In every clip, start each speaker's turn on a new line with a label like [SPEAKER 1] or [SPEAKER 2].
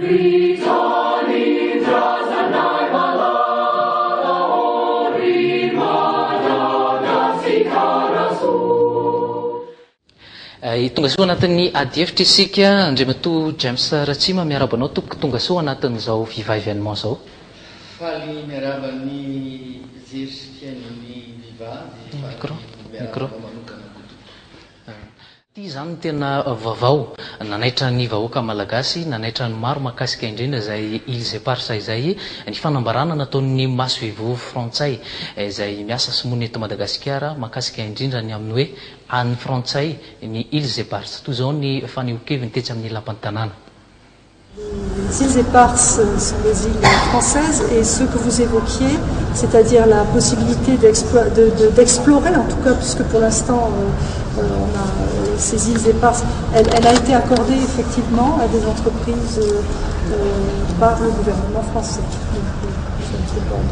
[SPEAKER 1] Ry tanindrazanay malala ô ry Madagasikara soa.
[SPEAKER 2] Tonga soa anatin'ny adihevitra isika, Andriamatoa James Ratsima, miarahaba anao tompoko, tonga soa anatin'izao Viva Evenement izao.
[SPEAKER 3] Faly miarahaba ny mpijery sy mpihaino ny Viva dia faly miarahaba anao manokana koa tompoko.
[SPEAKER 2] Ity izany no tena vaovao nanaitra ny vahoaka malagasy, nanaitra ny maro mahakasika indrindra izay Îles Éparses izay, ny fanambarana nataon'ny masoivoho frantsay izay miasa sy monina eto Madagasikara mahakasika indrindra ny amin'ny hoe an'ny frantsay ny Îles Éparses. Toy izao ny fanehoan-keviny tetsy amin'ny lapan'ny tanàna.
[SPEAKER 4] Les îles éparses sont des îles françaises et ce que vous évoquiez, c'est-à-dire la possibilité d'explorer, en tout cas, puisque pour l'instant euh, euh, on a euh, ces îles éparses, elle, elle a été accordée effectivement à des entreprises par le gouvernement français. Donc, je ne sais pas de...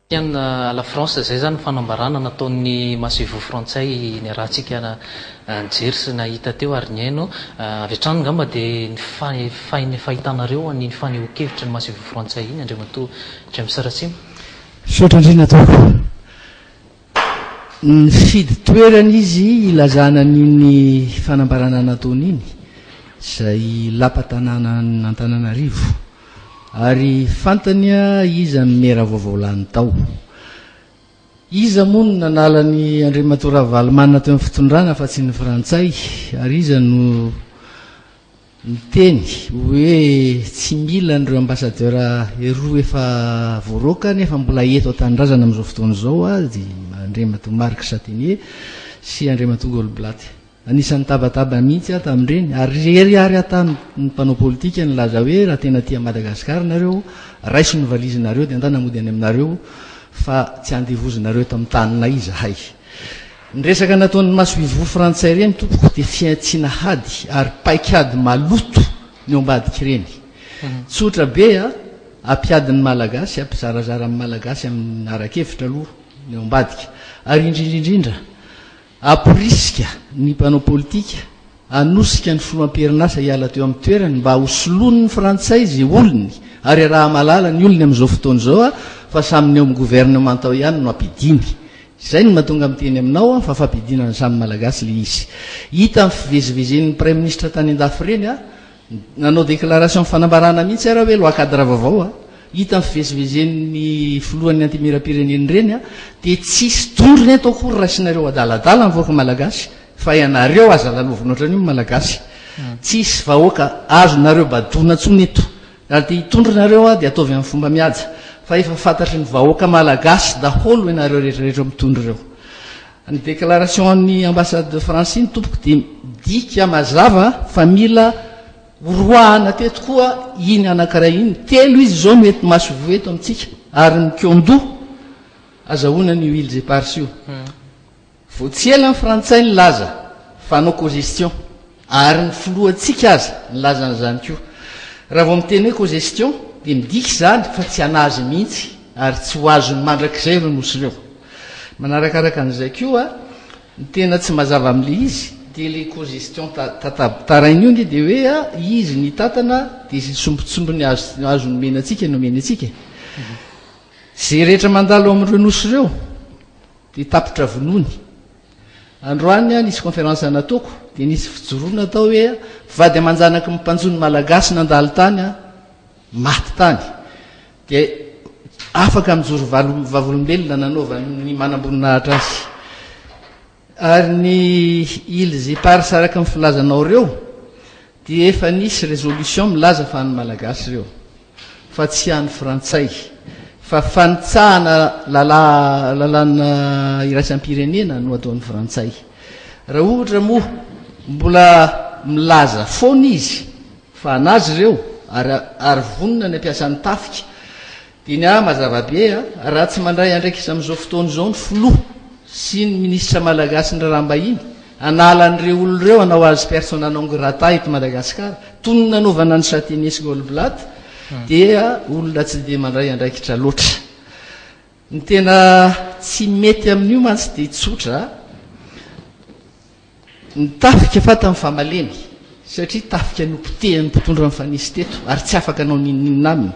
[SPEAKER 2] Tiens à la France, izay izany ny fanambarana nataon'ny masoivoho frantsay niarahantsika nijery sy nahita teo ary nihaino. Avy hatrany angamba dia ny fahitanareo an'iny fanehoan-kevitry ny masoivoho frantsay iny, Andriamatoa James Ratsima.
[SPEAKER 5] Misaotra indrindra tompoko. Nifidy toerana izy hilazana an'iny fanambarana nataony iny, izay lapa tanànan'Antananarivo. Ary fantany iza ny mera vaovao lany tao. Iza moa no nanala an'i Andriamatoa Ravalomanana teo amin'ny fitondrana fa tsy ny frantsay? Ary iza no niteny hoe tsy mila an'ireo ambassadeur eroa efa voaroaka nefa mbola eto an-tanindrazana amin'izao fotoana izao dia Andriamatoa Marc Chatinier sy Andriamatoa Goldblatt. Anisan'ny nitabataba mihitsy aho tamin'ireny, ary irery ary aho tamin'ny mpanao politika nilaza hoe raha tena tia an'i Madagasikara nareo, raiso ny valizinareo dia andana mody any aminareo fa tsy andevozinareo eto amin'ny taninay izahay. Ny resaka nataon'ny masoivoho frantsay ireny tompoko dia fihantsiana hady ary paik'ady maloto ny ao ambadik'ireny. Tsotra be a, ampiady ny Malagasy, ampizarazara ny Malagasy amin'ny ara-kevitra aloha ny ao ambadika. Ary indrindra indrindra, Hamporisika ny mpanao politika hanosika ny filoha am-perinasa hiala teo amin'ny toerany mba ho soloin'ny frantsay izay olony ary iaraha-mahalala ny olony amin'izao fotoana izao fa samy ny ao amin'ny gouvernement ao ihany no ampidiany. Izay no mahatonga miteny aminao fa fampidiana ny samy malagasy ilay izy. Hita amin'ny fivezivezen'ny praiminisitra tany an-dafy ireny Nanao déclaration fanambarana mihitsy ara hoe loi cadre vaovao a! Hita ny fivezivezen'ny filohan'ny antimieram-pirenena ireny a! Dia tsisy dondrona eto akory raisinareo adaladala ny vahoaka malagasy fa ianareo aza lalovina ohatran'io ny malagasy. Tsisy vahoaka azonareo badoana intsony eto. Raha te hitondra nareo a dia ataovy amin'ny fomba mihaja fa efa fantatry ny vahoaka malagasy daholo ianareo rehetra rehetra mitondra ireo. Ny déclaration an'ny ambassade de France iny tompoko dia midika mazava fa mila horoahana teto koa iny anankiray iny. Telo izy izao no eto masoivoho eto amintsika ary mikaon-doha azahoana an'io îles éparses io. Vao tsy ela ny frantsay nilaza fa hanao cogestion ary ny filohantsika aza nilaza an'izany koa. Raha vao miteny hoe cogestion dia midika izany fa tsy hanazy mihitsy ary tsy ho azony mandrakizay ireo nosy ireo. Manarakaraka an'izay koa, ny tena tsy mazava amin'ilay izy dia ilay cogestion taraina io ange dia hoe izy ny hitantana dia izay sombintsombiny azo nomena antsika no omeny antsika e. Izay rehetra mandalo amin'ireo nosy ireo dia tapitra vonoiny. Androany nisy conférence nataoko dia nisy fijoroana atao hoe vady aman-janaky ny mpanjono malagasy nandalo tany maty tany. Dia afaka mijoro vavolombelona nanaovan'ny manamboninahitra azy. Ary ny îles éparses araka ny filazanao ireo dia efa nisy résolution milaza fa an'ny Malagasy ireo fa tsy an'ny Frantsay fa fanitsahana lalà lalàna iraisam-pirenena no ataon'ny Frantsay. Raha ohatra moa mbola milaza foana izy Fa anazy ireo ary ary vonona ny hampiasa ny tafika. Dia ny ahy mazava be a, raha tsy mandray andraikitra amin'izao fotoana izao ny filoha sy ny minisitra malagasy ny raharaham-bahiny hanala an'ireo olona ireo hanao azy persona non grata eto Madagasikara toy ny nanaovana an'i Chatinier sy Goldblatt dia olona tsy dia mandray andraikitra loatra. Ny tena tsy mety amin'io mantsy dia tsotra. Ny tafika fantany fa malemy.
[SPEAKER 3] Satria tafika nopotehan'ny mpitondra nifanesy teto ary tsy afaka hanao n'inon'inona aminy.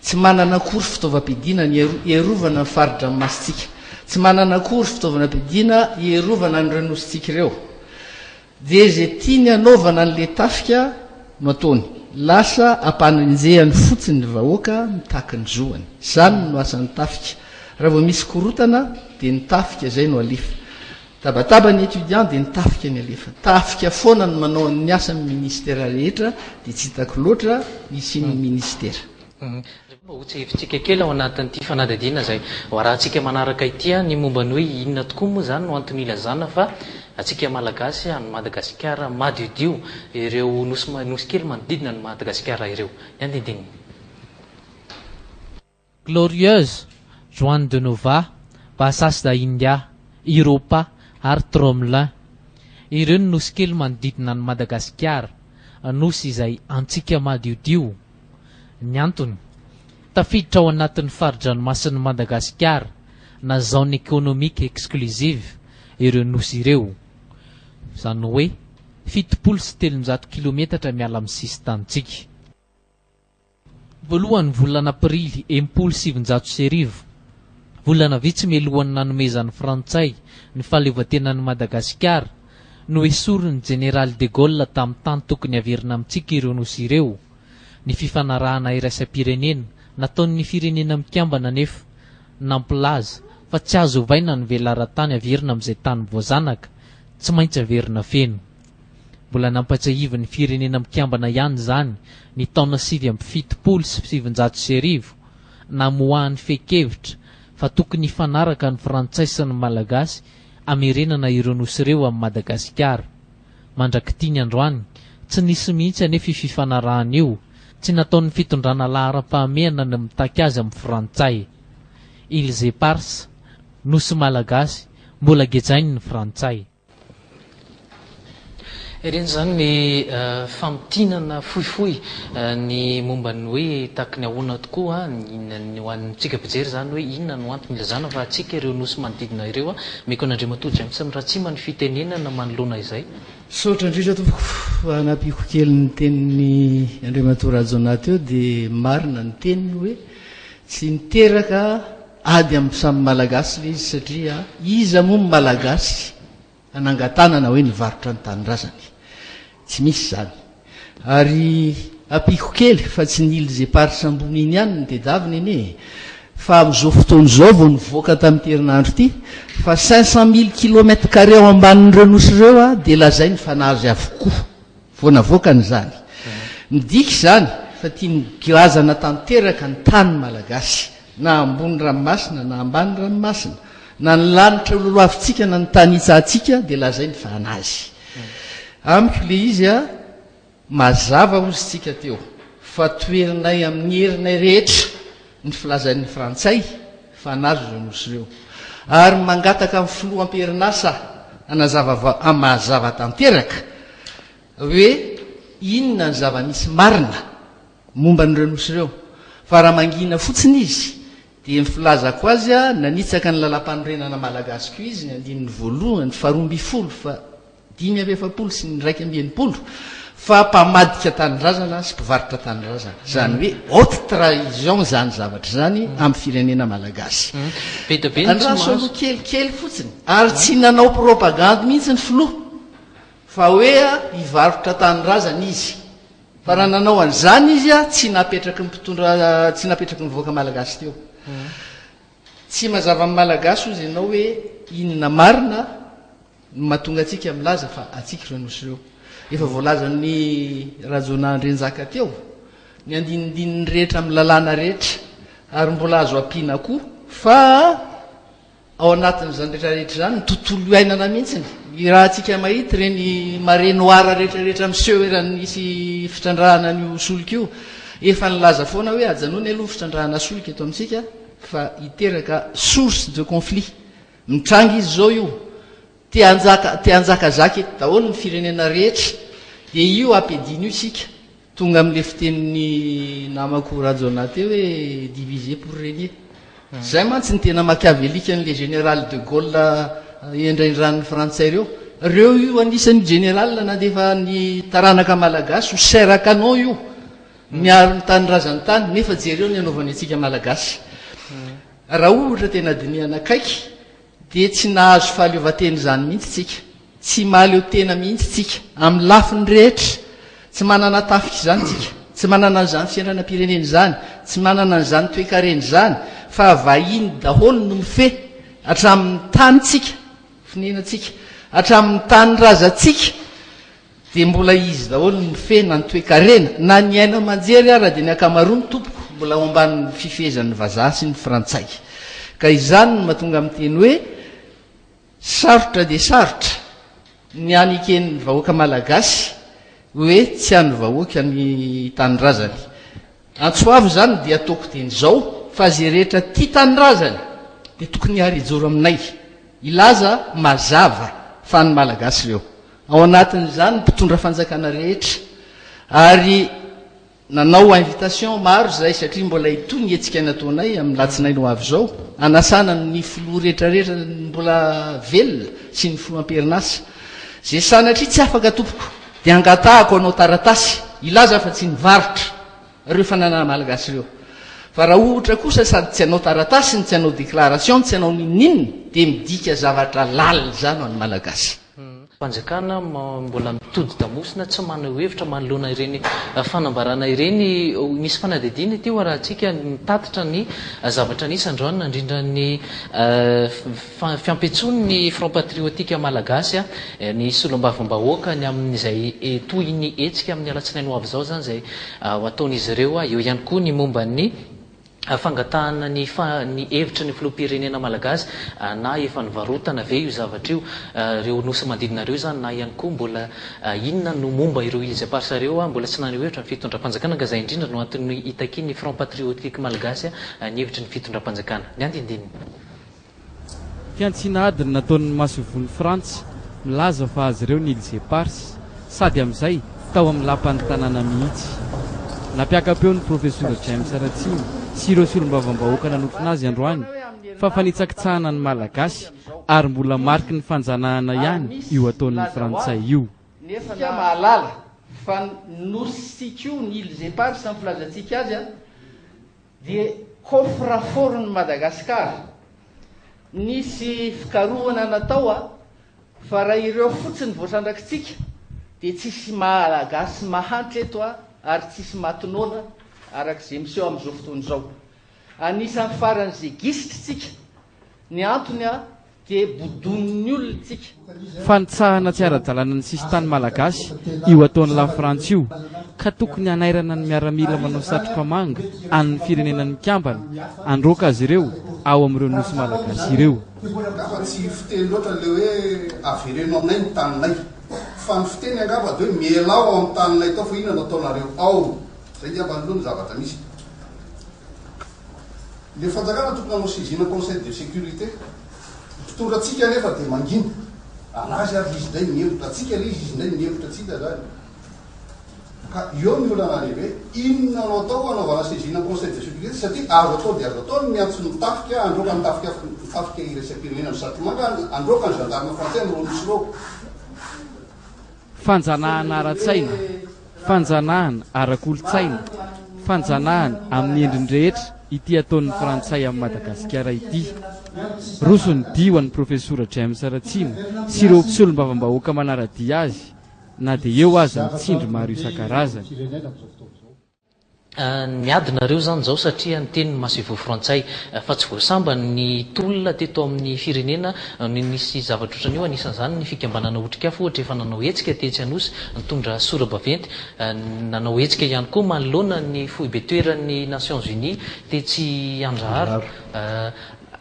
[SPEAKER 3] Tsy manana akory fitaovam-piadiana ny hiarovana ny fari-dranomasintsika. Tsy manana akory fitaovana-piadiana hiarovana an'ireo nosintsika ireo. Dia izay tiany hanaovana an'ilay tafika no ataony. Lasa ampanenjehany fotsiny ny vahoaka mitaky ny zoany. Izany no asan'ny tafika. Raha vao misy korotana dia ny tafika izay no alefa. Tabataba ny étudiant dia ny tafika ny alefa. Tafika foana no manao ny asan'ny ministera rehetra dia tsy hitako loatra ny hisian'ny ministera.
[SPEAKER 2] Mba ho tsiahivintsika kely ao anatin'ity fanadihadiana izay ho arahantsika manaraka ity ny momba ny hoe inona tokoa moa izany no antony ilazana fa antsika Malagasy any Madagasikara madiodio ireo nosy nosy kely manodidina an'i Madagasikara ireo. Ny andindininy.
[SPEAKER 6] Glorieuse, Juan de Nova, Bassas da India, Europa ary Tromelin. Ireo no nosy kely manodidina an'i Madagasikara, nosy izay antsika madiodio. Ny antony, tafiditra ao anatin'ny fari-dranomasin'i Madagasikara na zone économique exclusive ireo nosy ireo. Izany hoe 370 kilometatra miala amin'ny sisin-tanintsika. Voalohan'ny volana aprily 1960, volana vitsy mialohan'ny nanomezan'ny Frantsay ny fahaleovantenan'i Madagasikara, noesorin'ny Jeneraly de Gaulle tamin'ny tany tokony haverina amintsika ireo nosy ireo. Ny fifanarahana iraisam-pirenena nataon'ny Firenena Mikambana anefa nampilaza fa tsy azo ovaina ny velaran-tany averina amin'izay tany voazanaka, tsy maintsy averina feno. Mbola nampatsiahivin'ny Firenena Mikambana ihany izany ny taona 1979, namoahany fehin-kevitra fa tokony hifanaraka ny Frantsay sy ny Malagasy hamerenana ireo nosy ireo amin'i Madagasikara. Mandrak'ity ny androany, tsy nisy mihitsy anefa io fifanarahana io, tsy nataon'ny fitondrana laharam-pahamehana ny mitaky azy amin'ny Frantsay. Îles Éparses, Nosy Malagasy, mbola gejain'ny Frantsay.
[SPEAKER 2] Ireny izany ny famintinana fohifohy ny momba ny hoe tahaky ny ahoana tokoa ny ho antsika mpijery izany hoe inona no antony ilazana fa antsika ireo nosy manodidina ireo. Omeko an'Andriamatoa James Ratsima ny fitenenana manoloana izay.
[SPEAKER 3] Misaotra indrindra tompoko fa hanampiako kely ny tenin'i Andriamatoa Rajaonah teo dia marina ny teniny hoe tsy niteraka Ady amin'ny samy Malagasy ilay izy satria iza moa ny Malagasy hanangan-tanana hoe nivarotra ny tanindrazany? Tsy misy izany. Ary ampiako kely fa tsy ny Îles Éparses ambony iny ihany no tedavina anie e! Fa amin'izao fotoana izao vao nivoaka tamin'ity herinandro ity fa 500 mille kilomètres carrés ao ambanin'ireo nosy ireo dia lazainy fa nahazo avokoa. Vao navoakany izany. Midika izany fa tiany giazana tanteraka ny tany malagasy, na ambony ranomasina na ambany ranomasina, na ny lanitra loloavintsika na ny tany hitsahantsika dia lazainy fa an'azy. Amiko ilay izy a, mazava hozy tsika teo fa toherinay amin'ny herinay rehetra ny filazain'ny frantsay fa an'azy ireo nosy ireo. Ary mangataka amin'ny filoha am-perinasa hanazava mazava tanteraka hoe inona ny zava-misy marina momba an'ireo nosy ireo. Fa raha mangina fotsiny izy dia ny filazako azy nanitsaka ny lalàmpanorenana malagasy koa izy ny andininy voalohany faharoa ambinifolo fa 45 sy ny 61 fa mpamadika tanindrazana sy mpivarotra tanindrazana. Izany hoe haute trahison izany zavatra izany amin'ny firenena malagasy.
[SPEAKER 2] Be dia be ny tsy
[SPEAKER 3] Andraso
[SPEAKER 2] mahazo.
[SPEAKER 3] aloha kelikely fotsiny. Ary tsy nanao propagandy mihitsy ny filoha fa hoe hivarotra tanindrazana izy. Fa raha nanao an'izany izy tsy napetraky ny mpitondra, tsy napetraky ny vahoaka malagasy teo. Tsy mazava amin'ny malagasy hozy ianao hoe inona marina no mahatonga antsika milaza fa antsika ireo nosy ireo. Efa voalazan'i Rajaonah Andrianjaka teo ny andinindininy rehetra amin'ny lalàna rehetra ary mbola azo ampiana koa fa ao anatin'izany rehetra rehetra izany ny tontolo iainana mihitsy. Ny raha antsika mahita ireny marée noire rehetra rehetra miseho eran'ny misy fitrandrahana an'io solika io, efa nilaza foana hoe ajanony aloha ny fitrandrahana solika eto amintsika fa hiteraka source de conflit. Mitranga izy izao io. Te hanjaka te hanjakazaka eto daholo ny firenena rehetra. Dia io ampiadiana io isika. Tonga amin'ilay fitenin'ny namako Rajaonah teo hoe diviser pour régner. Izay mantsy ny tena machiavélique an'ilay général de Gaulle endraindran'ny frantsay ireo. Reo io anisan'ny général nandefa ny taranaka malagasy ho chair à canon io, miaro ny tanindrazany tany, nefa jereo ny anaovany antsika malagasy. Raha ohatra tena dinihana akaiky dia tsy nahazo fahaleovantena izany mihitsy tsika. Tsy mahaleo tena mihitsy tsika amin'ny lafiny rehetra. Tsy manana tafika izany tsika, tsy manana an'izany fiainanam-pirenena izany, tsy manana an'izany toekarena izany fa vahiny daholo no mifehy hatramin'ny tanintsika, fonenantsika, hatramin'ny tanindrazantsika dia mbola izy daholo no mifehy na ny toekarena na ny aina aman-jery ara dia ny ankamaroany tompoko mbola ao ambanin'ny fifehezan'ny vazaha sy ny frantsay. Ka izany no mahatonga miteny hoe Sarotra dia sarotra ny haneken'ny vahoaka malagasy hoe tsy an'ny vahoaka ny tanindrazany. Antso avo izany dia ataoko dieny izao fa izay rehetra tia tanindrazana dia tokony hiary hijoro aminay, hilaza mazava fa an'ny malagasy ireo. Ao anatin'izany ny mpitondra fanjakana rehetra ary Nanao invitation maro izahay satria mbola hitohy ny hetsika nataonay amin'ny latsinainy ho avy izao, hanasana ny filoha rehetrarehetra mbola velona sy ny filoha am-perinasa. Izay sanatria tsy afaka tompoko dia angatahako hanao taratasy hilaza fa tsy nivarotra ireo fananana malagasy ireo. Fa raha ohatra kosa sady tsy hanao taratasy no tsy hanao déclaration no tsy hanao n'inon'inona dia midika zavatra lalina izany ho an'ny malagasy.
[SPEAKER 2] Fanjakana mbola mitodi-damosina tsy maneho hevitra manoloana ireny fanambarana ireny. Misy fanadihadiana ity ho arahantsika mitatitra ny zavatra nisy androany nandrindra ny fiampitsoan'ny Front Patriotique Malagasy ny solombavambahoaka ny amin'izay tohin'ny hetsika amin'ny alatsinainy ho avy izao izany izay ho ataon'izy ireo. Eo ihany koa ny momba ny Fangatahana ny ny hevitry ny filoham-pirenena malagasy na efa nivarotana ve io zavatra io, ireo nosy manodidina ireo izany na ihany koa mbola inona no momba ireo îles éparses ireo, mbola tsy naneho hevitra ny fitondram-panjakana ka izay indrindra no antony hitakian'ny Front Patriotique Malagasy ny hevitry ny fitondram-panjakana. Ny andinindininy.
[SPEAKER 7] Fihantsiana ady no nataon'ny masoivohon'i Frantsa milaza fa azy ireo ny Îles Éparses, sady amin'izay tao amin'ny lapan'ny tanàna mihitsy. Nampiaka-peo ny Profesora James Ratsima sy ireo solombavambahoaka nanotrona azy androany fa fanitsakitsahana ny Malagasy ary mbola mariky ny fanjanahana ihany io ataon'ny Frantsay io.
[SPEAKER 3] Nefa na mahalala fa ny nosintsika io, ny Îles Éparses ny filazantsika azy an, Dia coffre fort ny Madagascar. Nisy fikarohana natao a, fa raha ireo fotsiny voatrandrakintsika dia tsisy Malagasy mahantra eto a, ary tsisy maty noana araka izay miseho amin'izao fotoana izao. Anisan'ny faran'izay gisitra tsika. Ny antony a, Dia bodoin'ny olona tsika.
[SPEAKER 7] Fanitsahana tsy ara-dalàna ny sisintany malagasy io ataon'i Lafrantsa io ka tokony hanairana ny miaramila manao satroka manga an'ny Firenena Mikambana handroaka azy ireo ao amin'ireo nosy malagasy ireo.
[SPEAKER 8] Angamba tsy fiteny loatra ilay hoe avereno aminay ny taninay. Fa ny fiteny angamba dia hoe mialao ao amin'ny taninay tao fa inona no ataonareo ao. Izay angamba aloha ny zavatra misy. Le fanjakana tokony hanao saisine conseil de sécurité. Mpitondra antsika anefa dia mangina. Anazy ary izy indray mihemotra. Antsika le izy, izy indray mihemotra tsy hita zany. Ka eo ny olana lehibe. Inona no atao hanaovana saisine conseil de sécurité satria azo atao dia azo atao ny miantso ny tafika handroaka ny tafika ny tafika iraisam-pirenena ny satromanga handroaka ny gendarme français amin'ireo nosy ireo.
[SPEAKER 7] Fanjanahana ara-tsaina, fanjanahana ara-kolontsaina, fanjanahana amin'ny endriny rehetra ity ataon'ny Frantsay amin'i Madagasikara ity. Roso ny dihy ho an'ny Profesora James Ratsima sy ireo mpisolombavambahoaka manara-dia azy na dia eo aza ny tsindry maro isan-karazany.
[SPEAKER 2] Miady nareo zany zao satria niteny ny masoivoho frantsay fa tsy vao sambany ny tolona teto amin'ny firenena no nisy zavatra ohatran'io anisan'izany ny fikambanana otrikafo ohatra efa nanao hetsika tetsy Anosy nitondra sora-baventy nanao hetsika ihany koa manoloana ny foibe toeran'ny Nations Unies tetsy Andraharo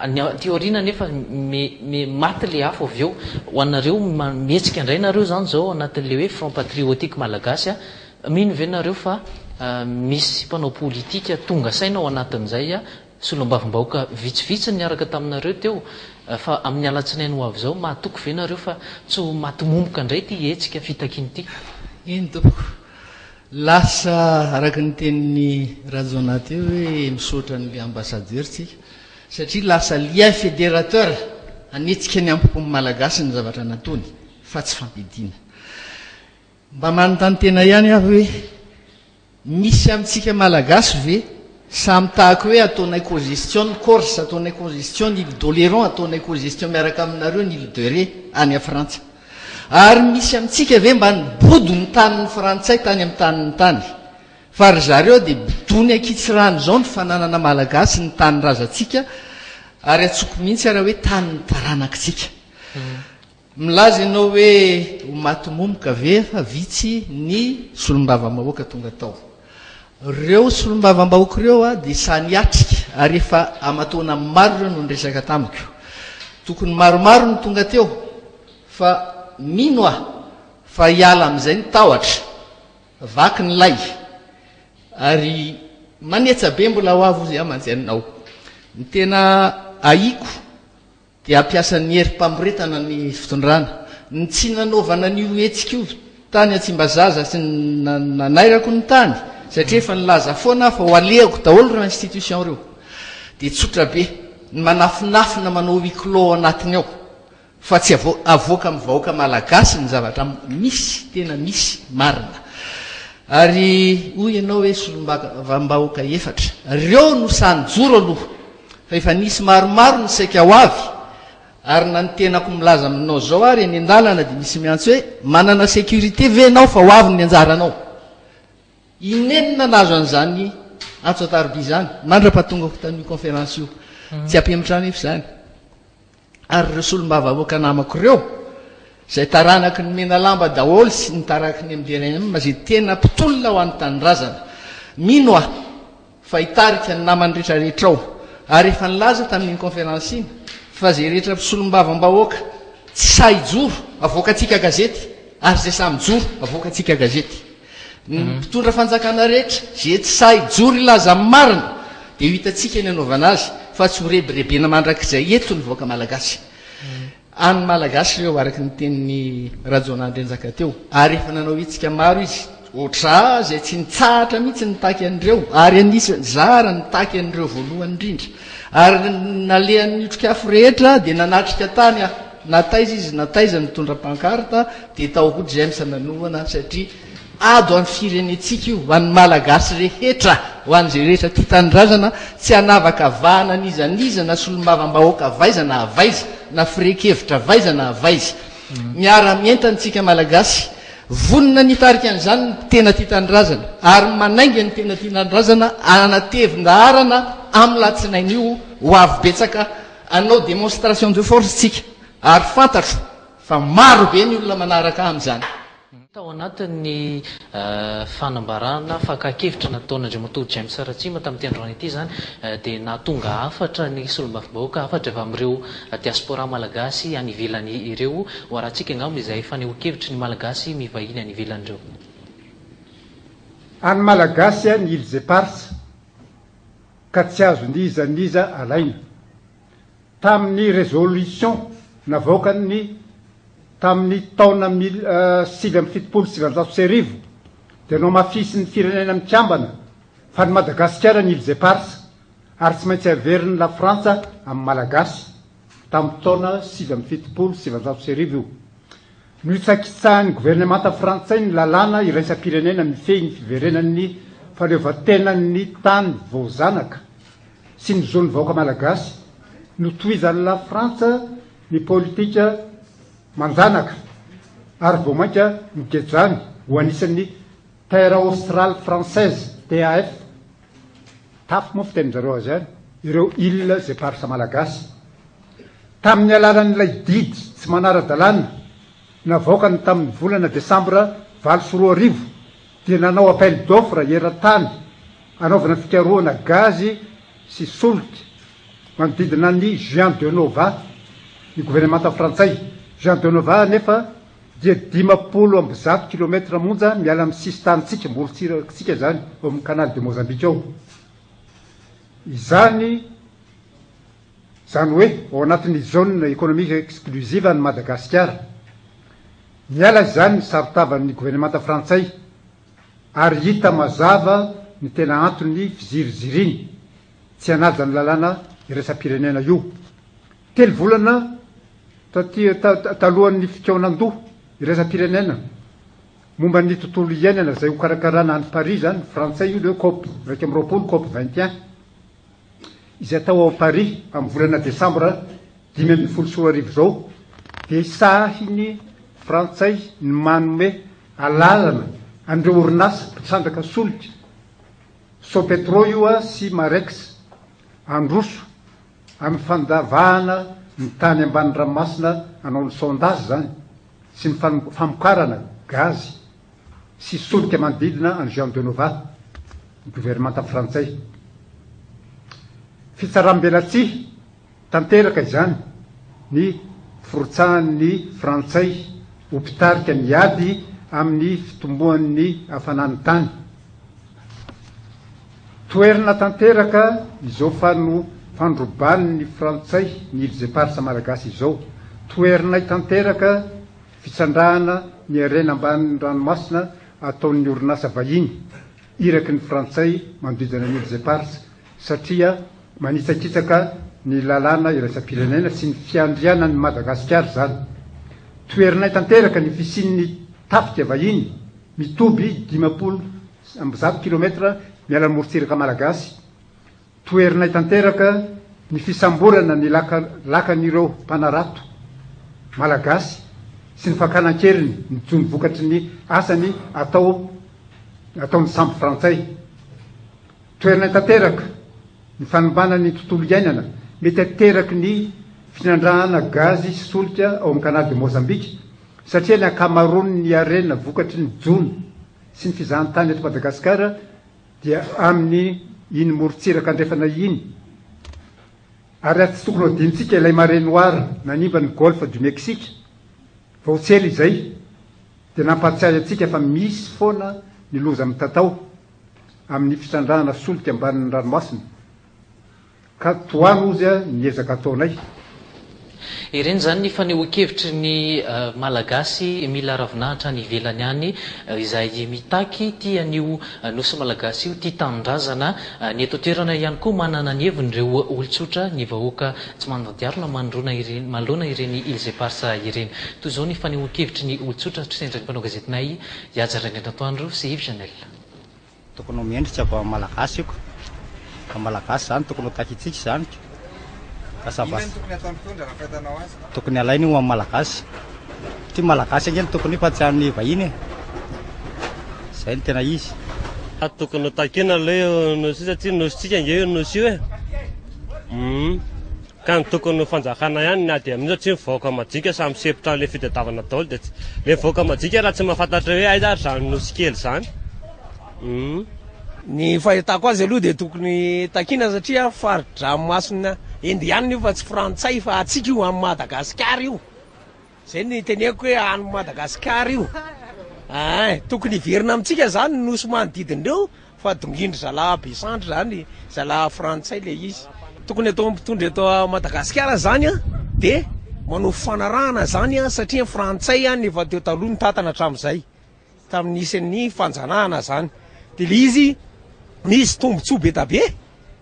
[SPEAKER 2] ny aty aoriana nefa me me maty le afo avy eo ho anareo mihetsika indray nareo zany zao anatin'le hoe Front Patriotique Malagasy a Mino ve nareo fa misy mpanao politika tonga saina ao anatin'izay solombavambahoaka vitsivitsy niaraka taminareo teo fa amin'ny alatsinainy ho avy izao mahatoky ve nareo fa tsy ho maty momoka indray ity hetsika fitakiana ity?
[SPEAKER 3] Eny tompoko. Lasa araka ny tenin'i Rajaonah teo hoe misaotra an'ilay ambassadeur tsika satria lasa lien fédérateur hanetsika ny ampopon'ny Malagasy ny zavatra nataony. fa tsy fampiadiana. Mba manontany tena ihany aho hoe misy amintsika Malagasy ve samy tahaka hoe ataonay cogestion ny Corse, ataonay cogestion ny Ile d'Oléron, ataonay cogestion miaraka aminareo ny Ile de Ré any Frantsa. Ary misy amintsika ve mba nibodo ny tanin'ny Frantsay tany amin'ny taniny tany? Fa ry zareo dia bodoiny ankitsirano izao ny fananana Malagasy ny tanindrazantsika ary antsoiko mihitsy ara hoe tanin'ny taranakitsika. Milaza ianao hoe ho maty momoka ve fa vitsy ny solombavambahoaka tonga tao. Ireo solombavambahoaka ireo dia sahy niatrika ary efa aman-taona maro ireo no niresaka tamiko. Tokony maromaro no tonga teo fa mino aho fa hiala amin'izay ny tahotra. Vaky ny lay ary manetsa be mbola ho avy hozy aho mantsy anao. Ny tena ahiako dia hampiasa ny herim-pamoretana ny fitondrana. Ny tsy nanaovana an'io hetsika io tany Tsimbazaza sy nanairako ny tany satria efa nilaza foana aho fa ho alehako daholo ireo institution ireo. Dia tsotra be ny manafinafina manao huis clos ao anatiny ao. Fa tsy avoaka amin'ny vahoaka malagasy ny zavatra misy, tena misy, marina. Ary hoy ianao hoe solombavambahoaka efatra. Reo no sahy nijoro aloha. Fa efa nisy maromaro ny saika ho avy. Ary na ny tenako milaza aminao zao ary eny an-dalana dia misy miantso hoe manana sécurité ve ianao fa ho avy ny anjaranao. Inenina nahazo an'izany antso an-tarobia izany mandra-pahatongako tamin'io conférence io. Tsy hampihemotra anefa izany. Ary ireo solombavambahoaka namako ireo, izay taranaky ny Menalamba daholo sy ny taraky ny MDRM izay tena mpitolona ho an'ny tanindrazana. Mino aho fa hitarika ny namany rehetra rehetra ao. Ary efa nilaza tamin'iny conférence iny fa izay rehetra solombavambahoaka tsy sahy hijoro, avoakantsika gazety, ary izay sahy mijoro, avoakantsika gazety. Ny mpitondra fanjakana rehetra izay tsy sahy hijoro hilaza ny marina dia ho hitantsika ny hanaovana azy fa tsy ho rebirebena mandrakizay eto ny vahoaka malagasy. An'ny malagasy ireo araka ny tenin'i Rajaonah Andrianjaka teo ary efa nanao hetsika maro izy ohatr'ahy izay tsy nitsahatra mihitsy nitaky an'ireo ary anisany zara nitaky an'ireo voalohany indrindra ary nalehan'ny otrikafo rehetra dia nanatrika tany aho na taiza izy na taiza nitondra pancarte Dia tao koa James nanohana satria ady ho an'ny firenentsika io, ho an'ny Malagasy rehetra, ho an'izay rehetra tia tanindrazana, tsy hanavakavahana n'iza n'iza na solombavambahoaka avy aiza na avy aiza, na firehan-kevitra avy aiza na avy aiza. Miara-mientana isika Malagasy, vonona ny hitarika an'izany ny tena tia tanindrazana, ary manainga ny tena tia tanindrazana hanatevin-daharana amin'ny latsinainy io ho avy betsaka hanao démonstration de force isika, ary fantatro Fa maro be ny olona manaraka ahy amin'izany.
[SPEAKER 2] Tao anatin'ny fanambarana fakan-kevitra nataon'Andriamatoa James Ratsima tamin'ity androany ity izany dia nahatonga hafatra ny solombavambahoaka, hafatra avy amin'ireo diaspora malagasy any ivelany ireo. Ho arahantsika angamba izay fanehoan-kevitry ny malagasy mivahiny any ivelany ireo.
[SPEAKER 9] An'ny Malagasy ny Îles Éparses ka tsy azon'iza n'iza alaina. Tamin'ny résolution navoakany tamin'ny taona 1979 dia nohamafisin'ny Firenena Mikambana fa ny Madagasikara ny Îles Éparses ary tsy maintsy averin'ny Lafrantsa amin'ny Malagasy, tamin'ny taona 1979 io. Nohitsakitsahan'ny governemanta frantsay ny lalàna iraisam-pirenena mifehy ny fiverenan'ny fahaleovantenan'ny tany voazanaka. sy ny zon'ny vahoaka malagasy, notohizan'i La Frantsa ny politika manjanaka ary vao mainka nogejany ho anisan'ny Terre Australe Française, TAF, taf moa fitenin-jareo azy any, ireo Îles Éparses malagasy. Tamin'ny alalan'ilay didy tsy manara-dalàna navoakany tamin'ny volana desambra 2008 dia nanao appel d'offre eran-tany Hanaovana fikarohana gazy sy solika manodidina an'i Juan de Nova ny governemanta frantsay. Juan de Nova anefa dia 150 kilometra monja miala amin'ny sisin-tanintsika, morontsirakitsika izany, ao amin'ny Canal de Mozambique ao. Izany, izany hoe ao anatin'ny zone économique exclusive an'i Madagasikara. Niala izany ny saron-tavan'ny governemanta frantsay. Ary hita mazava ny tena anton'ny fiziriziriany tsy hanaja ny lalàna iraisam-pirenena io. Telo volana taty talohan'ny fikaonan-doha iraisam-pirenena momba ny tontolo iainana izay hokarakarana any Paris izany, frantsay io le hoe cop 21, cop 21, izay atao ao Paris amin'ny volana desambra 2015 izao, dia sahin'ny frantsay ny manome alalana an'ireo orinasa mpitrandraka solika, Sopetro io sy Marex, handroso amin'ny fandavahana ny tany ambany ranomasina hanao ny sondage izany sy ny famokarana gazy sy solika manodidina an'i Jean de Nova, ny governemanta frantsay. Fitsaram-belatsihy Tanteraka izany ny firotsahan'ny Frantsay ho mpitarika ny ady amin'ny fitomboan'ny hafanan'ny tany. Toerana tanteraka izao fandroban'ny Frantsay ny Îles Éparses Malagasy izao. Toherinay tanteraka fitrandrahana ny harena ambanin'ny ranomasina ataon'ny orinasa vahiny iraky ny Frantsay manodidina ny Îles Éparses satria manitsakitsaka ny lalàna iraisam-pirenena sy ny fiandrianan'i Madagasikara izany. Toherinay tanteraka ny fisian'ny tafika vahiny mitoby 150 kilometra miala ny morontsiraka malagasy. Toherinay tanteraka ny fisamborana ny lakan'ireo mpanarato malagasy sy ny fakana an-keriny ny jono vokatry ny asany atao ataon'ny sambo frantsay. Toerana tanteraka ny fanimbana ny tontolo iainana mety ateraky ny fitrandrahana gazy sy solika ao amin'ny Canal de Mozambique satria ny ankamaroan'ny harena vokatry ny jono sy ny fizahantany eto Madagasikara dia amin'ny iny morontsiraka andrefana iny ary tsy tokony ho adinontsika ilay marée noire nanimba ny Golfe du Mexique vao tsy ela izay dia nampahatsiahy antsika fa misy foana ny loza mitatao amin'ny fitrandrahana solika ambanin'ny ranomasina ka tohano ozy ny ezaka ataonay.
[SPEAKER 2] Ireny izany ny fanehoan-kevitry ny Malagasy mila ravinahitra any ivelany any izay mitaky ity an'io Nosy Malagasy io, tia tanindrazana. Ny eto an-toerana ihany koa manana ny heviny ireo olon-tsotra, ny vahoaka tsy manodiarina manoloana ireny Îles Éparses ireny. Toy izao ny fanehoan-kevitry ny olon-tsotra sendra ny mpanao gazetinay Ihaja Randrianatoandro sy Yves Janel.
[SPEAKER 10] Tokony ho mendrika vao malagasy io ka. Ka malagasy zany tokony ho takintsika izany ka. Ka ça va.
[SPEAKER 11] Inona no tokony ataon'ny mpitondra raha fahitanao azy?
[SPEAKER 10] Tokony alainy io amin'ny malagasy. Ty malagasy ange no tokony io fa tsy an'ny vahiny e. Zay no tena izy.
[SPEAKER 12] Tokony ho takiana aloha io nosy io satria nosintsika ange io nosy io e. Hum. Ka ny tokony ho fanjakana ihany ny ady amin'io satria ny vahoaka majika samy sempotra an'ilay fitadiavana daholo dia tsy le vahoaka majika raha tsy mahafantatra hoe aiza ary zany nosy kely zany. Hum.
[SPEAKER 13] Ny fahitako azy aloha dia tokony takiana satria fari-dranomasina indianina io fa tsy frantsay fa antsika io any Madagasikara io. Zay no iteneniko hoe any Madagasikara io. Ein, tokony hiverina amintsika zany ny nosy manodidina ireo fa dongindry zalahy be sandry zany, zalahy frantsay le izy. Tokony atao mpitondra eto Madagasikara zany an, de manao fifanarahana zany an, satria ny frantsay an efa teo taloha nitantana hatramin'izay. Tamin'ny nisin'ny fanjanahana zany de le izy misy tombotsoa be da be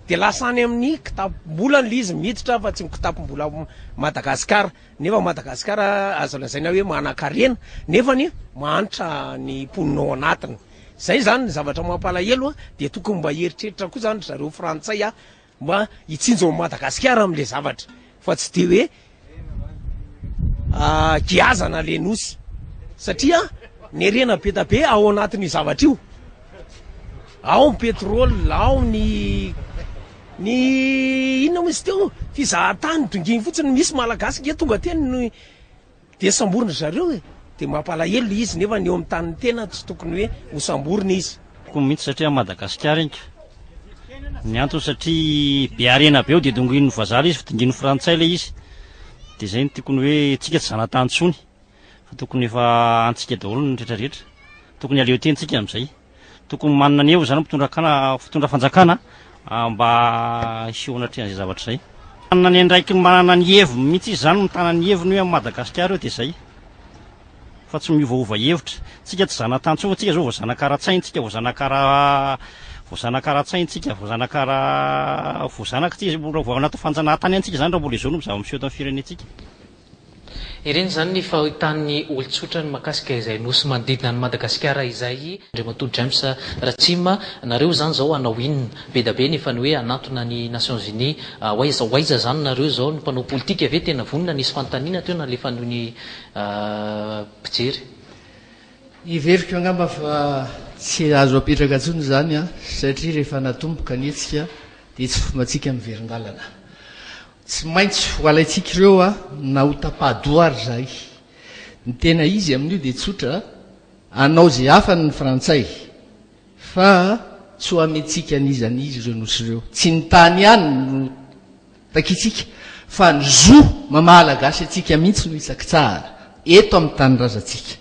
[SPEAKER 13] de lasa any amin'ny kitapom-bolany le izy miditra fa tsy ny kitapom-bola Madagasikara nefa Madagasikara azo lazaina hoe manan-karena nefa ny mahantra ny mponina ao anatiny zay zany ny zavatra mampalahelo a de tokony mba hieritreritra koa zany ry zareo frantsay a Mba hitsinjo an'i Madagasikara amin'ilay zavatra fa tsy dia hoe giazana ilay nosy satria ny harena be da be ao anatin'io zavatra io, ao ny pétrole, ao ny ny inona moa izy teo, fizahantany donginy fotsiny, misy malagasy nge tonga teny ny Dia samborina zareo e! Dia mampalahelo le izy nefa ny eo amin'ny tanin'ny tena tsy tokony hoe ho samborina izy.
[SPEAKER 10] Tokoa mihitsy satria Madagasikara iny ka. Ny antony satria be harena be ao dia dongoin'ny vazaha ilay izy fa dongoin'ny frantsay ilay izy. Dia izay no tokony hoe tsika tsy zanatany intsony fa tokony efa antsika daholo ny rehetra rehetra. Tokony aleo teny tsika amin'izay. Tokony manana ny heviny izany mpitondra kana fitondra fanjakana mba hiseho anatrehan'izay zavatra izay. Manana ny andraikiny manana ny heviny mihitsy izy izany mitana ny heviny hoe amin'i Madagasikara eo dia izay. Fa tsy miovaova hevitra. Tsika tsy zanatany intsony fa tsika izao voazanaka ara-tsaina tsika voazanaka ara voazanaka ara-tsaina tsika voazanaka ara voazanaka tsika mbola vao anaty fanjanahantany ihany tsika izany raha mbola izao no zava-miseho eto amin'ny firenentsika.
[SPEAKER 2] Ireny izany ny fahitan'ny olon-tsotra ny mahakasika izay nosy manodidina an'i Madagasikara izay. Andriamatoa James Ratsima, nareo izany izao hanao inona? Be da be nefa ny hoe hanantona ny Nations Unies. Ho aiza ho aiza izany nareo izao? Ny mpanao politika ve tena vonona? Nisy fanontaniana teo nalefan'ny mpijery.
[SPEAKER 3] Heveriko angamba fa tsy azo apetraka intsony izany satria rehefa natomboka ny hetsika dia tsy fombantsika miverin-dalana. Tsy maintsy ho alaintsika ireo a, na ho tapa-doha ary izahay. Ny tena izy amin'io dia tsotra, hanao izay hafany ny frantsay, fa tsy ho amentsika an'iza n'iza ireo nosy ireo. Tsy ny tany ihany no takintsika, fa ny zo maha-malagasy antsika mihitsy no hitsakitsahana eto amin'ny tanindrazantsika.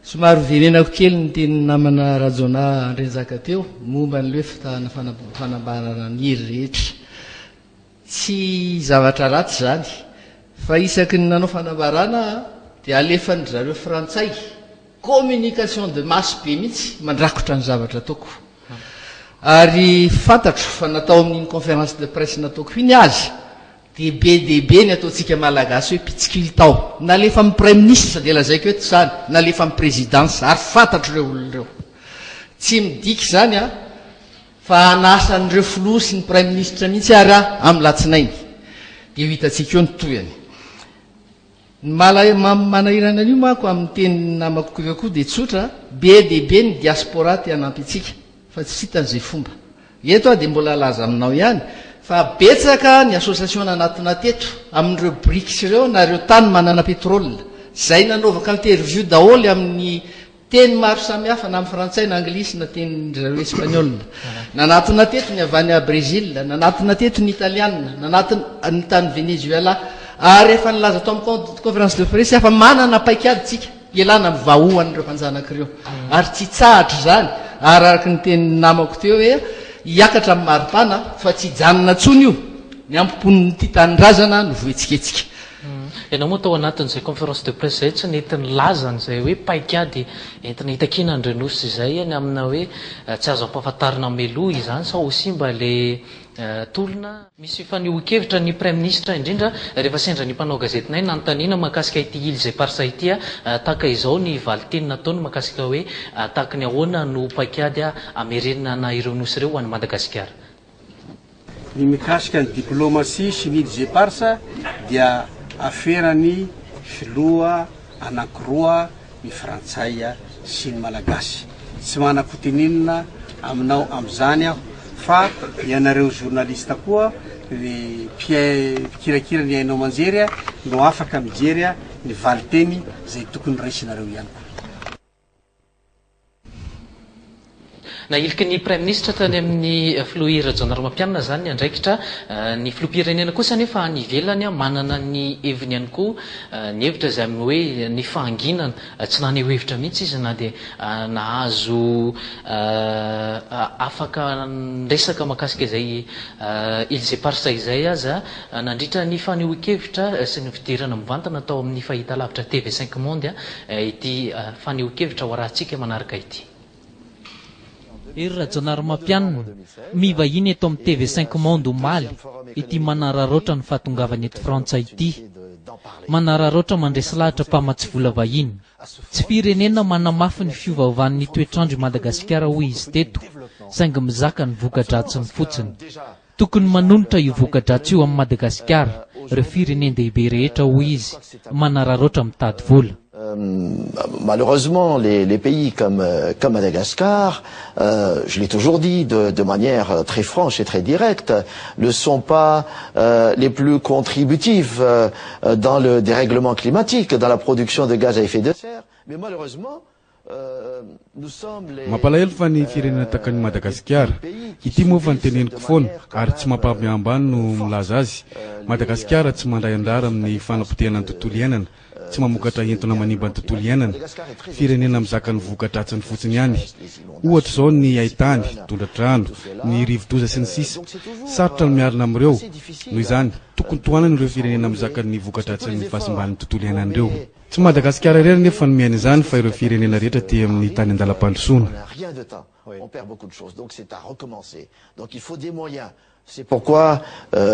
[SPEAKER 3] Somary hoverenako kely ny tenin'ny namana Rajaonah Andrianjaka teo momba an'ilay hoe fitahana fanambarana ny hery rehetra. Tsy zavatra ratsy izany fa isaky ny nanao fanambarana aho dia alefan-dry zareo frantsay communication de masse be mihitsy mandrakotra ny zavatra ataoko. Ary fantatro fa natao amin'iny conférence de presse nataoko iny aza dia be dia be ny ataontsika malagasy hoe mpitsikilo tao. Nalefa amin'ny praiminisitra dia lazaiko eto izany, nalefa amin'ny présidence ary fantatro ireo olona ireo. Tsy midika izany an! Fa hanasa an'ireo filoha sy ny praiminisitra mihitsy ary aho amin'ny latsinainy. Dia ho hitantsika eo ny tohiny. Ny manahirana an'io manko amin'ny tenin'ny namako ireo koa dia tsotra, be dia be ny diaspora te hanampy antsika fa tsy hitany izay fomba. Eto aho dia mbola hilaza aminao ihany fa betsaka ny association nanatona teto amin'ireo brics ireo na ireo tany manana pétrole izay nanaovako interview daholo amin'ny Teny maro samihafa, na amin'ny frantsay na anglisy na tenin-dry zareo espaniola. Nanatona teto ny avy any Brezila, nanatona teto ny italiana, nanatona ny tany Venezuela. Ary efa nilaza tao amin'ny conférence de presse aho fa manana paikady isika hialana amin'ny vahoan'ireo mpanjanaka ireo. Ary tsy hitsahatra izany, ary araka ny tenin'ny namako teo hoe hiakatra amin'ny maripana fa tsy hijanona intsony io, ny ampopon'ity tanindrazana no voahetsiketsika.
[SPEAKER 2] Ianao moa tao anatin'izay conférence de presse izay tsy nety nilaza an'izay hoe paikady entina hitakiana an'ireo nosy izay ny amina hoe tsy azo ampahafantarina mialoha izany sao ho simba ilay tolona. Misy fanehoan-kevitra ny Praiminisitra indrindra rehefa sendra ny mpanao gazetinay nanontaniana mahakasika ity Îles Éparses ity tahaka izao ny valinteny nataony mahakasika hoe tahaka ny ahoana no paikady hamerenana ireo nosy ireo ho an'i Madagasikara.
[SPEAKER 14] Ny mikasika ny diplomatie sy ny îles éparses dia aferan'ny filoha anankiroa ny frantsay sy ny malagasy. Tsy manan-kotenenina aminao amin'izany aho fa ianareo journaliste koa ny mpikirakira ny haino aman-jery no afaka mijery ny valinteny izay tokony raisinareo ihany koa.
[SPEAKER 2] Nahiliky ny Praiminisitra tany amin'ny Filoha Hery Rajaonarimampianina izany ny andraikitra. Ny Filoham-pirenena kosa anefa any ivelany manana ny heviny ihany koa, ny hevitra izay amin'ny hoe ny fahanginana. Tsy naneho hevitra mihitsy izy na dia nahazo afaka niresaka mahakasika izay Îles Éparses izay aza nandritra ny fanehoan-kevitra sy ny fidirana mivantana tao amin'ny fahitalavitra TV Cinq Monde ity fanehoan-kevitra ho arahantsika manaraka ity.
[SPEAKER 6] Hery Rajaonarimampianina, mivahiny eto amin'ny TV Cinq Monde omaly, ity manararaotra ny fahatongavany eto Frantsa ity. Manararaotra mandresy lahatra mpamatsy vola vahiny. Tsy firenena manamafy ny fiovaovan'ny toetr'andro i Madagasikara hoy izy teto, saingy mizaka ny voka-dratsiny fotsiny. Tokony manonitra io voka-dratsy io amin'i Madagasikara ireo firenen-dehibe rehetra hoy izy, manararaotra mitady vola.
[SPEAKER 15] Malheureusement les les pays comme comme Madagascar je l'ai toujours dit de de manière très franche et très directe ne sont pas les plus contributifs dans le dérèglement climatique, dans la production de gaz à effet de serre mais malheureusement
[SPEAKER 16] Mampalahelo fa ny firenena tahaka an'i Madagasikara, ity moa efa noteneniko foana ary tsy mampahambahambany no milaza azy, Madagasikara tsy mandray anjara amin'ny fanapotehana ny tontolo iainana, tsy mamokatra entona manimba ny tontolo iainana, firenena mizaka ny voka-dratsiny fotsiny ihany. Ohatra izao ny haitany, tondra-drano, ny rivo-doza sy ny sisa Sarotra ny miarina amin'ireo. Noho izany, tokony tohanana ireo firenena mizaka ny voka-dratsin'ny fahasimban'ny tontolo iainana ireo. Tsy Madagasikara irery anefa no miaina izany fa ireo firenena rehetra aty amin'ny tany an-dalam-pandrosoana.
[SPEAKER 15] C'est pourquoi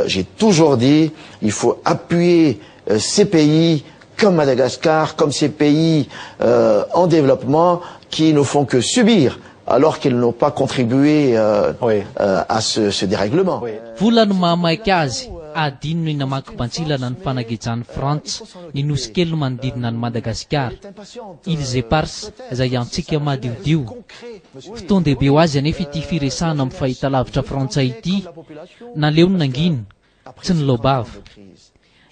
[SPEAKER 15] j'ai toujours dit il faut appuyer ces pays. comme Madagascar, comme ces pays euh, en développement qui ne font que subir alors qu'ils n'ont pas contribué euh, oui. euh, à ce, ce dérèglement. Oui.
[SPEAKER 6] Vola no mahamaika azy, adino ny namaky bantsilana ny fanagejan'i Frantsa ny nosy kely manodidina an'i Madagasikara, Îles Éparses, izay antsika madiodio. Fotoan-dehibe ho azy anefa ity firesahana amin'ny fahitalavitra frantsay ity, naleony nangina, tsy niloa-bava.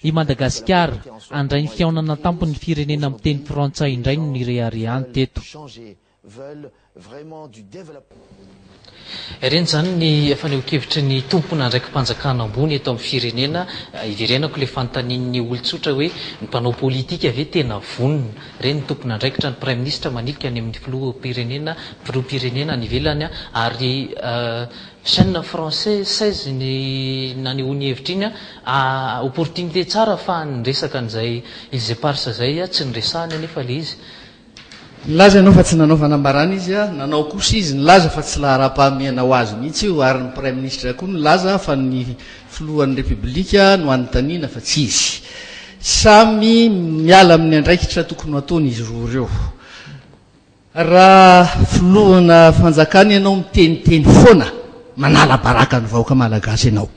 [SPEAKER 6] I Madagasikara, handray ny fihaonana an-tampon'ny firenena miteny frantsay indray no nireharehany teto.
[SPEAKER 2] Ireny izany ny fanehoan-kevitry ny tompon'andraiki-panjakana ambony eto amin'ny firenena. Iverenako ilay fanontanian'ny olon-tsotra hoe ny mpanao politika ve tena vonona? Ireny ny tompon'andraikitra, ny praiminisitra manilika any amin'ny filoham-pirenena, filoham-pirenena any ivelany ary chaîne français 16 ny nanehoany hevitra iny. Opportunité tsara ahafahany niresaka an'izay Îles Éparses izay, tsy niresahany anefa ilay izy.
[SPEAKER 3] Nilaza ianao fa tsy nanao fanambarana izy a, nanao kosa izy nilaza fa tsy laharam-pahamehana ho azy mihitsy io ary ny praiminisitra koa nilaza fa ny filohan'ny repoblika no anontaniana fa tsy izy. Samy miala amin'ny andraikitra tokony ho ataony izy roa ireo. Raha filohana fanjakana ianao miteniteny foana, manala baraka ny vahoaka malagasy ianao.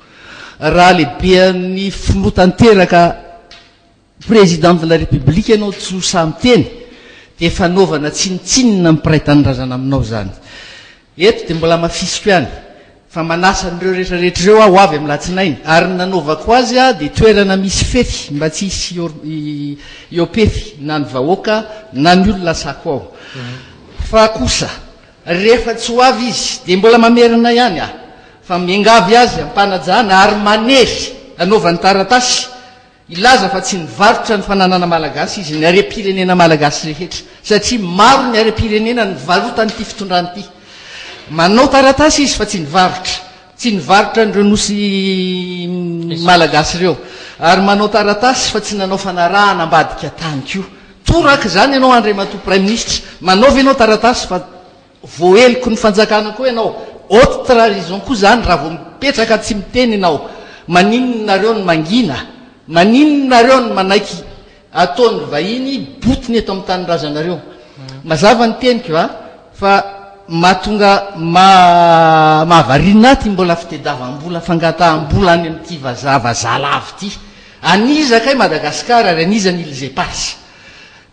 [SPEAKER 3] Raha lehibean'ny filoha tanteraka Président de la République ianao tsy ho sahy miteny dia fanaovana tsinontsinona ny mpiray tanindrazana aminao izany. Eto dia mbola hamafisiko ihany fa manasa an'ireo rehetra rehetra ireo aho ho avy amin'ny latsinainy ary ny nanaovako azy dia toerana misy fefy mba tsy hisy hiopefy na ny vahoaka na ny olona asako ao. Fa kosa rehefa tsy ho avy izy dia mbola mamerina ihany aho fa miangavy azy am-panajana ary manery hanaovany taratasy Hilaza fa tsy nivarotra ny fananana malagasy izy, ny harem-pirenena malagasy rehetra, satria maro ny harem-pirenena nivarotan'ity fitondrana ity. Manao taratasy izy fa tsy nivarotra. Tsy nivarotra an'ireo nosy malagasy ireo. Ary manao taratasy fa tsy nanao fanarahana ambadika tany koa. Toraka izany ianao Andriamatoa Praiminisitra. Manaova ianao taratasy fa Voaheloky ny fanjakana koa ianao, haute trahison koa zany raha vao mipetraka tsy miteny ianao, maninona nareo no mangina, maninona nareo no manaiky ataon'ny vahiny botiny eto amin'ny tanindrazanareo. Mazava ny teniko a, fa mahatonga maha mahavariana ahy ty mbola fitediavam-bola fangataham-bola any amin'ity vazaha vazaha lava ity. An'iza kay Madagascar ary an'iza ny Îles Éparses?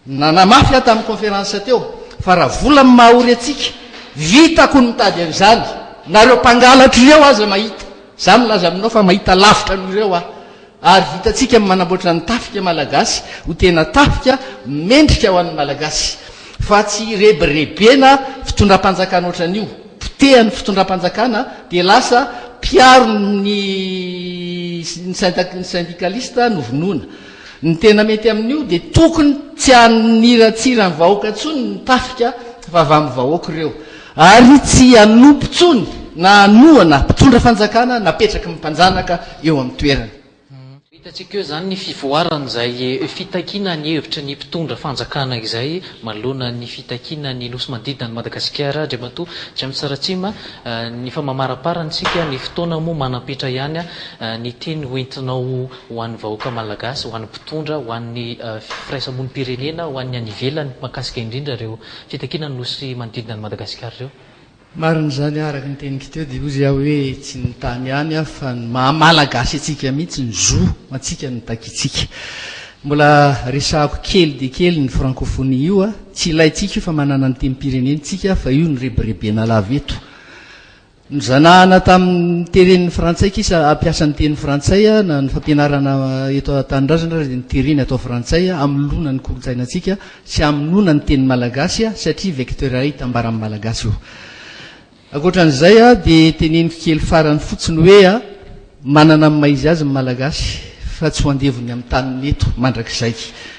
[SPEAKER 3] Nanamafy aho tamin'ny conférence teo fa raha vola no maha ory antsika, vitako ny mitady an'izany, nareo mpangalatra ireo aza mahita, za milaza aminao fa mahita lavitra noho ireo aho, ary vitantsika ny manamboatra ny tafika malagasy ho tena tafika mendrika ho an'ny malagasy, fa tsy hirebirebena fitondram-panjakana ohatran'io, potehan'ny fitondram-panjakana dia lasa mpiaro ny ny syndicaliste novonoina. Ny tena mety amin'io dia tokony tsy haniratsira ny vahoaka intsony ny tafika fa avy amin'ny vahoaka ireo. Ary tsy hanompo intsony na hanohana mpitondra fanjakana napetraky ny mpanjanaka eo amin'ny toerany.
[SPEAKER 2] Hitantsika eo izany ny fivoaran'izay fitakiana ny hevitry ny mpitondra fanjakana izay manoloana ny fitakiana ny nosy manodidina an'i Madagasikara, Andriamatoa James Ratsima. Efa mamaraparana isika, ny fotoana moa manam-petra ihany ny teny hoentinao ho an'ny vahoaka malagasy, ho an'ny mpitondra, ho an'ny firaisamonim-pirenena, ho an'ny any ivelany mahakasika indrindra ireo fitakiana ny nosy manodidina an'i Madagasikara ireo.
[SPEAKER 3] Marina izany, araka ny teniko teo dia hozy aho hoe tsy ny tany ihany aho fa ny maha malagasy antsika mihitsy, ny zo antsika no takintsika. Mbola resahako kely dia kely ny francophonie io, tsy ilaintsika io fa manana ny tenim-pirenena isika fa io no rebirebena lava eto. Nozanahana tamin'ny teren'ny frantsay kisa hampiasa ny teny frantsay na ny fampianarana eto an-tanindrazana ary dia ny tereny atao frantsay hamonoana ny kolontsainantsika sy hamonoana ny teny malagasy satria vecteur iray itambaran'ny malagasy io. Ankoatran'izay dia teneniko kely farany fotsiny hoe manana ny maha izy azy ny malagasy fa tsy ho andevony amin'ny taniny eto mandrakizay.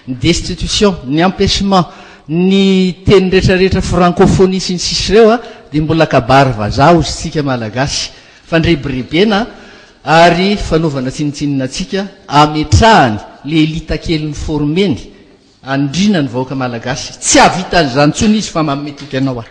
[SPEAKER 3] Ny destitution, ny empêchement, Ny teny rehetra rehetra francophonie sy ny sisa ireo a dia mbola kabary vazaha hozy tsika malagasy. Fandrebirebena ary fanaovana tsinontsinona antsika ametrahany le elite kely ni-formeny anindrina ny vahoaka malagasy. Tsy hahavita an'izany intsony izy fa manome toky anao aho.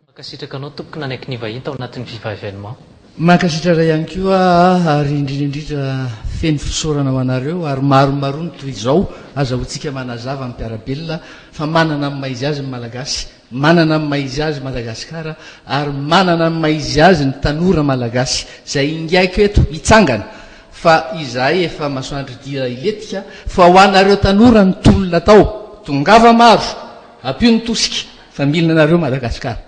[SPEAKER 2] Mankasitraka anao tompoko nanaiky nivahiny tao anatin'ny Viva Evenement.
[SPEAKER 3] Mankasitraka ihany koa aho ary indrindra indrindra feno fisaorana ho anareo ary maromaroa ny toy izao azahoantsika manazava amin'ny mpiara-belona fa manana ny maha izy azy ny Malagasy, manana ny maha izy azy Madagasikara ary manana ny maha izy azy ny tanora Malagasy izay ingaiko eto hitsangana fa izahay efa masoandro dia hilentika fa ho anareo tanora ny tolona atao, tongava maro, ampio ny tosika fa mila anareo Madagasikara.